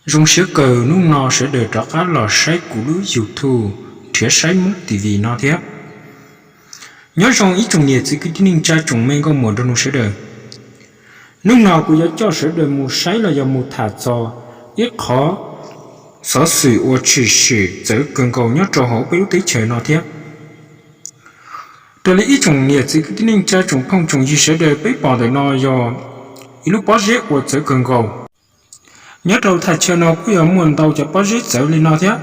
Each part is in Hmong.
Zoo siab kawg hnub no sawv daws rov qab los saib kuv lub YouTube nrhiav saib Hmoob T V no thiab. Nyob zoo ib tsoom niam txiv kwv tij neej tsa tsoom me nkauj muam nraug nus sawv daws. Hnub no kuv yuav coj sawv daws mus saib los yog mus tham txog ib qhov xov xwm uas tshwm sim txawv kawg nkaus nyob rau hauv peb lub teb chaws no thiab. Raws li ib tsoom niam txiv kwv tij neej tsa tsoom phooj tsoom ywg sawv daws peb pom ntawm no yog ib lub pob zeb uas txawv kawg nkaus. Nyob rau thaj chaw no kuj yog muaj ntau cov pob zeb txawv li no thiab,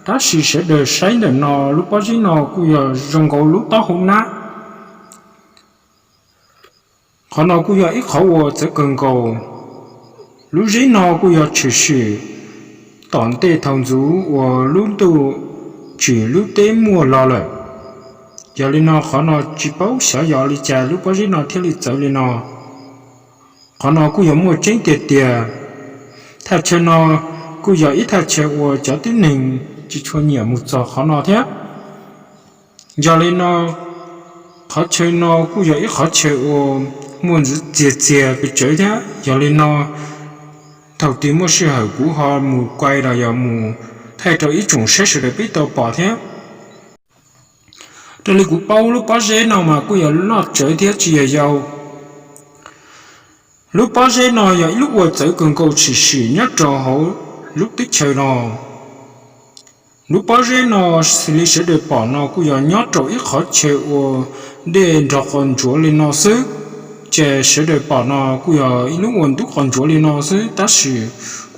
tab sis sawv daws saib ntawm no lub pob zeb no kuj yog zoo nkaus lub taub hau nab. Qhov no kuj yog ib qhov uas txawv kawg nkaus. Lub zeb no kuj yog tshwm sim tom ntej thaum ntxov uas lub ntuj tsim lub teb muaj los lawm. Yog li no qhov no tsis paub xyov yog li cas lub pob zeb no thiaj li txawv li no. Qhov no kuj yog muaj tseeb tiag tiag. Thaj chaw no kuj yog ib thaj chaw uas cov tib neeg tsis tshua nyiam mus txog qhov no thiab. Yog li no, qhov chaw no kuj yog ib qhov chaw uas muaj ntxiv txiag txiag pes tsawv thiab. Yog li no, thaum twg muaj sij hawm kuv ho mus kuaj los yog mus thaij rau ib tsoom saib sawv daws peb tau pom thiab. Raws li kuv paub lub pob zeb no mas kuj yog loj tsawv thiab tsis yog yau. Lub pob zeb no yog ib lub uas txawv kawg nkaus tshwm sim nyob rau hauv lub teb chaws no. Lub pob zeb no xws li sawv daws pom no kuj yog nyob rau ib qhov chaw uas dej nrog qos ntsuav li no xwb. Ces sawv daws pom no kuj yog ib lub uas ntub qos ntsuav li no xwb, tab sis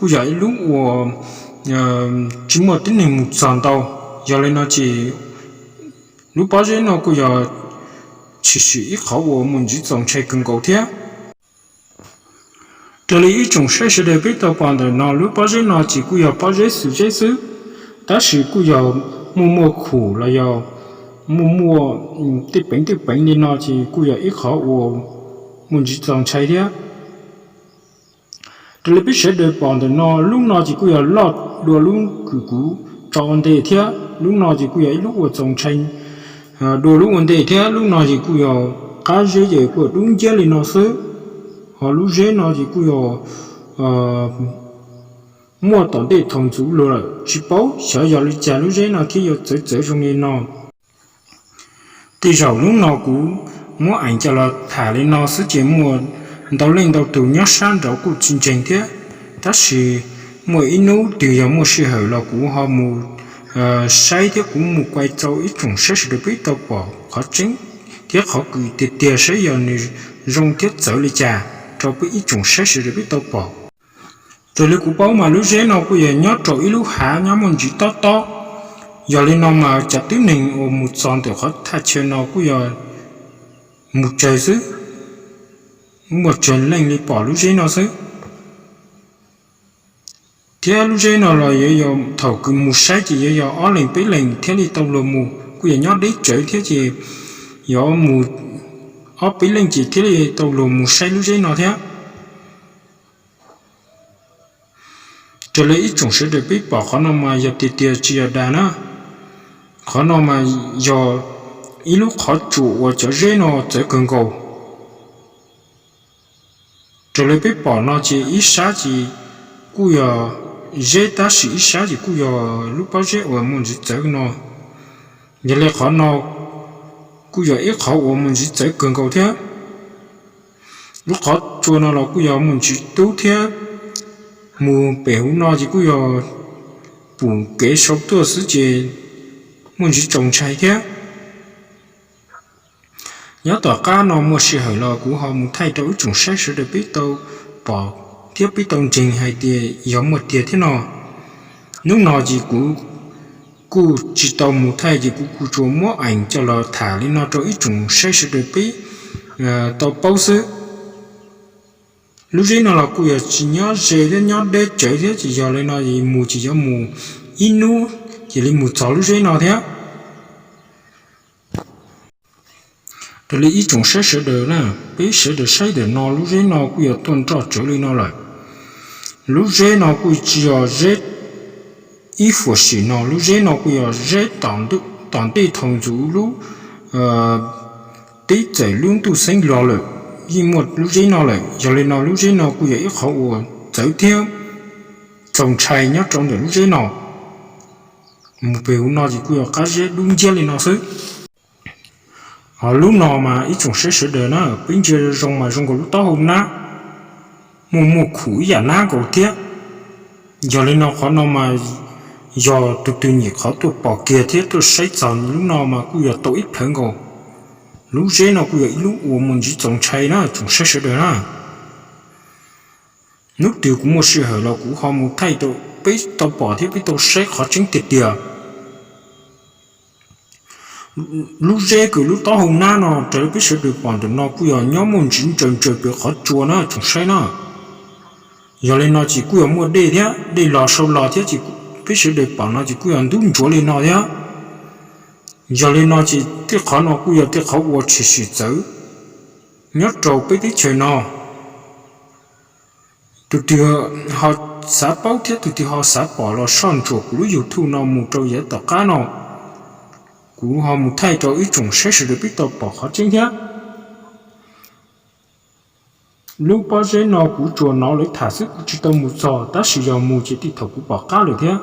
kuj yog ib lub uas tsis muaj tib neeg mus txog ntau. Yog li no ces lub pob zeb no kuj yog tshwm sim ib qhov uas muaj ntsis txaus ntshai kawg nkaus thiab. Raws li ib tsoom saib sawv daws peb tau pom ntawm no lub pob zeb no ces kuj yog pob zeb xwm zeb xwb, tab sis kuj yog muaj muaj khum los yog muaj muaj tej peev tej peev li no ces kuj yog ib qhov uas muaj ntsis txaus ntshai thiab. Raws li peb sawv daws pom ntawm no lub no ces kuj yog loj dua lub kws kuv tso ua ntej thiab, lub no ces kuj yog ib lub uas txaus ntshai dua lub ua ntej thiab, lub no ces kuj yog qab zeb ces kuj yog dub nciab li no xwb. Ho lub zeb no ces kuj yog muaj tom ntej thaum ntxov los lawm, tsis paub xyov yog li cas lub zeb no thiaj yuav txawv txawv zoo li no. Tej zaum hnub no kuv muab eev coj los tham li no xwb ces muaj ntau leej ntau tus nyob sab nraud kuj tsis ntseeg thiab, tab sis muaj ib hnub twg yog muaj sij hawm los kuv ho mus saib thiab kuv mus kuaj rau ib tsoom saib sawv daws peb tau pom qhov tseeb thiab qhov kws tiag tiag saib yog nws zoo thiab txawv li cas rau peb ib tsoom saib sawv daws peb tau pom. Raws li kuv paub mas lub zeb no kuj yog nyob rau ib lub hav nyob muaj ntsis tob tob. Yog li no mas cov tib neeg uas mus txog ntawm qhov thaj chaw no kuj yog mus tsawg xwb, muaj tsawg leej li pom lub zeb no xwb. Thiab lub zeb no los yuav yog thaum kws mus saib ces yuav yog ob leeg peb leeg thiaj li tau luag mus, kuj yog nyob deb tsawv thiab ces yuav mus ob peb leej ces thiaj li tau luag mus saib lub zeb no thiab. Raws li ib tsoom sawv daws peb pom qhov no mas yog tiag tiag tsis yog dag na. Qhov no mas yog ib lub qhov tsua uas cov zeb no txawv kawg nkaus. Raws li peb pom no ces ib sab ces kuj yog zeb tab sis ib sab ces kuj yog lub pob zeb uas muaj ntsis txawv no. Yog li qhov no kuj yog ib qhov uas muaj ntsis txawv kawg nkaus thiab. Lub qhov tsua no los kuj yog muaj ntsis dub thiab. Mus pem hauv no ces kuj yog pum kev sau tuaj xwb ces muaj ntsis txaus ntshai thiab. Nyob tom qab no muaj sij hawm los kuv ho mus thaij rau ib tsoom saib sawv daws peb tau pom thiab peb tau ntseeg hais tias yog muaj tiag thiab no. Hnub no ces kuv kuj tsis tau mus thaij ces kuv kuj tsuas muab eev coj los tham li no rau ib tsoom saib sawv daws peb tau paub xwb. Lub zeb no los kuj yog tsis nyob ze thiab nyob deb tsawv thiab ces yog li no es mus ces yuav mus ib hnub cia li mus txog lub zeb no thiab. Raws li ib tsoom saib sawv daws na, peb sawv daws saib ntawm no lub zeb no kuj yog tuaj nroj tsawv li no lawm. Lub zeb no kuj tsis yog zeb ib fuam sim no, lub zeb no kuj yog zeb tom ntej thaum ntxov lub teb txawm lub ntuj xeeb los lawm, yeej muaj lub zeb no lawm. Yog li no lub zeb no kuj yog ib qhov uas txawv thiab txaus ntshai nyob rau ntawm lub zeb no. Mus pem hauv no ces kuj yog qab zeb dub nciab li no xwb. Ho lub no mas ib tsoom saib sawv daws na, peb ntsia zoo mas zoo nkaus lub taub hau nab, muaj muaj khum ib yam nab nkaus thiab. Yog li no qhov no mas yog tus twg nyuam qhuav tuaj pom kiag thiab tuaj saib txog lub no mas kuj yog tau ib plhawv nkaus. Lub zeb no kuj yog ib lub uas muaj ntsis txaus ntshai na tsoom saib sawv daws na. Hnub twg kuv muaj sij hawm los kuv ho mus thaij rau peb tau pom thiab peb tau saib qhov tseeb tiag tiag. Lub zeb kws lub taub hau nab no raws li peb sawv daws pom ntawm no kuj yog nyob muaj ntsis ntsaws ntsaws pem qhov tsua na tsoom saib na. Yog li no ces kuj yog muaj dej thiab dej los sau los thiab ces peb sawv daws pom no ces kuj yog ntub ntsuav li no thiab. Yog li no ces tej qhov no kuj yog tej qhov uas tshwm sim txawv nyob rau peb teb chaws no. Tus twg ho xav paub thiab tus twg ho xav pom los soj ntsuam kuv lub YouTube no mus rau yav tom qab no, kuv ho mus thaij rau ib tsoom saib sawv daws peb tau pom qhov tseeb thiab. Lub pob zeb no kuv tsuas hnov lawv tham xwb kuv tsis tau mus txog tab sis yog mus ces tej thaum kuv pom qab lawm thiab.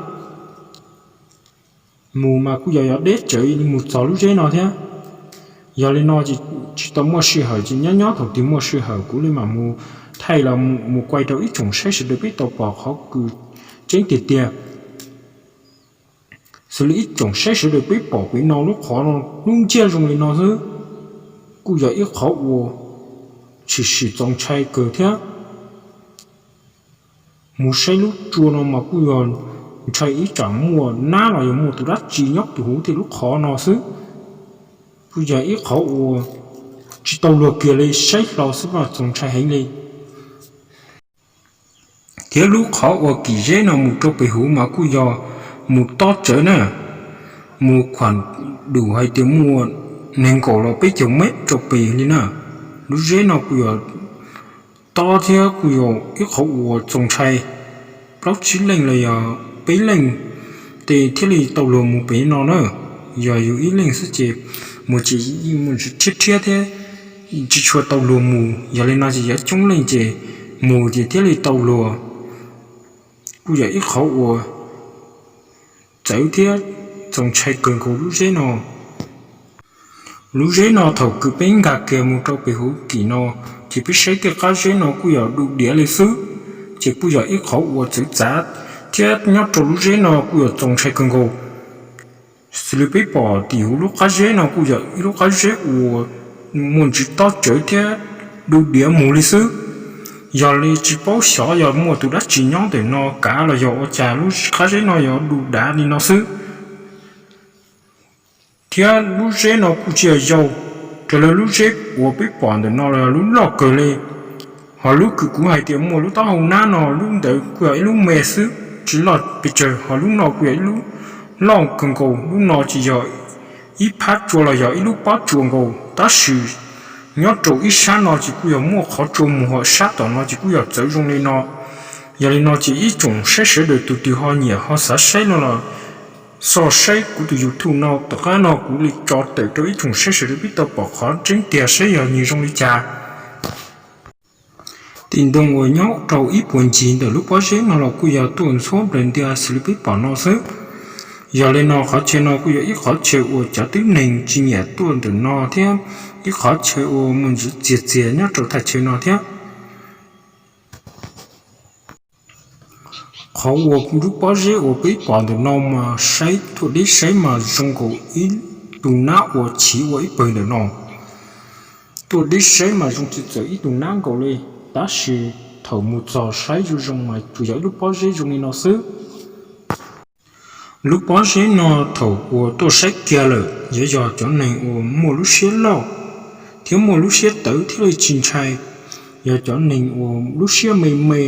Mus mas kuj yog yog deb tsawv mus txog lub zeb no thiab. Yog li no ces tsis tau muaj sij hawm ces nyob nyob thaum twg muaj sij hawm kuv li mam mus thaij los mus kuaj rau ib tsoom saib sawv daws peb tau pom qhov kws tseeb tiag tiag. Xws li ib tsoom saib sawv daws peb pom pem no lub qhov no lub nciab zoo li no xwb, kuj yog ib qhov uas tshwm sim txaus ntshai kawg thiab. Mus saib lub tsua no mas kuj yog ntshai ib tsam muaj nab los yog muaj tus dab tsi nyob tus huv tej lub qhov no xwb. Kuj yog ib qhov uas tsis tau luag kiag li saib hlo xwb mas txaus ntshai heev li. Thiab lub qhov uas kim zeb no mus rau pem huv mas kuj yog mus tob tsawv na, mus khuam dum hais tias muaj nees nkaum los peb caug mev rau pem li na. Lub zeb no kuj yog tob thiab kuj yog ib qhov uas txaus ntshai, plaub tsib leej los yog peb leej tes thiaj li tau luag mus pem no na. Yog yus ib leej xwb ces mus ces mus rhiab rhiab thiab tsis tshua tau luag mus, yog li no ces yog coob leej ces mus ces thiaj li tau luag. Kuj yog ib qhov uas txawv thiab txaus ntshai kawg nkaus lub zeb no. Lub zeb no thaum kws peb nkag kiag mus rau pem huv kim no ces peb saib tej qab zeb no kuj yog du diav li xwb, ces kuj yog ib qhov uas txawv txav thiab nyob rau lub zeb no kuj yog txaus ntshai kawg nkaus. Xws li peb pom tim huv lub qab zeb no kuj yog ib lub qab zeb uas muaj ntsis tob tsawv thiab du diav mus li xwb. Yog li tsis paub xyov yog muaj tus dab tsi nyob ntawm no kav los yog ua cas lub qab zeb no yog du dav li no xwb. Thiab lub zeb no kuj tsis yog yau, raws li lub zeb uas peb pom ntawm no los yog lub loj kawg li. Ho lub kws kuv hais tias muaj lub taub hau nab no lub ntawd kuj yog ib lub me xwb tsis loj pes tsawg, ho lub no kuj yog ib lub loj kawg nkaus. Lub no ces yog ib phab tsua los yog ib lub pob tsua nkaus, tab sis nyob rau ib sab no ces kuj yog muaj qhov tsua mus, ho sab tom no ces kuj yog txawv zoo li no. Yog li no ces ib tsoom saib sawv daws tus twg ho nyiam ho xav saib no los xo saib kuv tus YouTube no tom qab no kuv li tso tawm rau ib tsoom saib sawv daws peb tau pom qhov tseeb tiag saib yog nws zoo li cas. Tim ntoo uas nyob rau ib puag ncig ntawm lub pob zeb no los kuj yog tuaj ntxhuab nplaws ntia xws li peb pom no xwb. Yog li no qhov chaw no kuj yog ib qhov chaw uas cov tib neeg tsis nyiam tuaj ntawm no thiab ib qhov chaw uas muaj ntsis txias txias nyob rau thaj chaw no thiab. Qhov uas lub pob zeb uas peb pom ntawm no mas saib tuaj deb saib mas zoo nkaus ib tug nab uas chiv ua ib pawg ntawm no. Tuaj deb saib mas zoo tsis txawm ib tug nab nkaus li, tab sis thaum mus txog saib zoo zoo mas tsuas yog ib lub pob zeb zoo li no xwb. Lub pob zeb no thaum uas tuaj saib kiag lawm yuav yog cov neeg uas muaj lub siab loj thiab muaj lub siab tawv thiaj li tsis ntshai. Yog cov neeg uas lub siab me me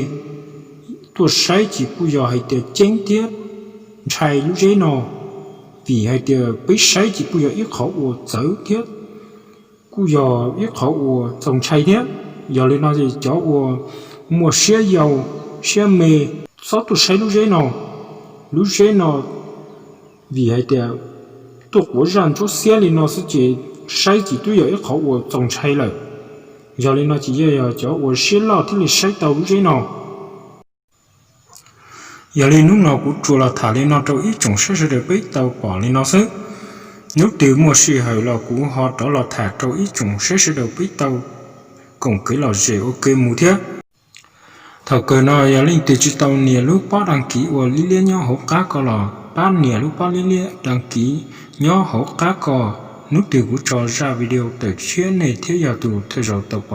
tuaj saib ces kuj yog hais tias ceeb thiab ntshai lub zeb no, vim hais tias peb saib ces kuj yog ib qhov uas txawv thiab kuj yog ib qhov uas txaus ntshai thiab. Yog li no ces cov uas muaj siab yau siab me txhob tuaj saib lub zeb no. Lub zeb no vim hais tias tuaj quav zaj ntsuab xiab li no xwb ces saib ces twb yog ib qhov uas txaus ntshai lawm. Yog li no ces yog cov uas siab loj thiaj li saib tau lub zeb no. Yog li hnub no kuv tsuas los tham li no rau ib tsoom saib sawv daws peb tau pom li no xwb. Hnub twg muaj sij hawm los kuv ho rov los tham rau ib tsoom saib sawv daws peb tau koom kev lom zem ua ke mus thiab. Thaum kawg no yog leej twg tsis tau nias lub pob dag kiv uas liab liab nyob hauv qab ko los pab nias lub pob liab liab dag kiv nyob hauv qab ko. Hnub twg kuv tso zaj video tawm tshiab nej thiab yog tus thawj zaug tau pom.